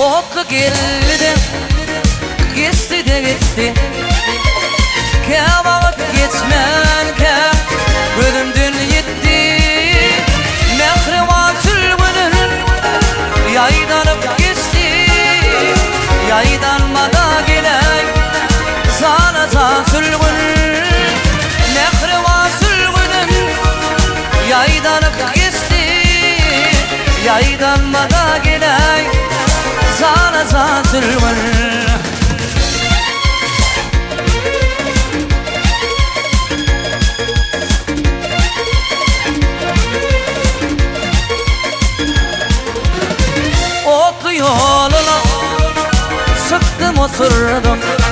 Otly geldi-de, geçdi-de gitdi. Käwagt geçmänkä gözümden ýitdi. Mähriban sülgünim ýaýdanyp geçdi. Ýaýdanma-da geläý, jana-jan sülgün. Mähriban sülgünim ýaýdanyp geçdi. Ýaýdanma-da geläý, jana-jan sülgün. Otly ýoluna çykdym oturdym.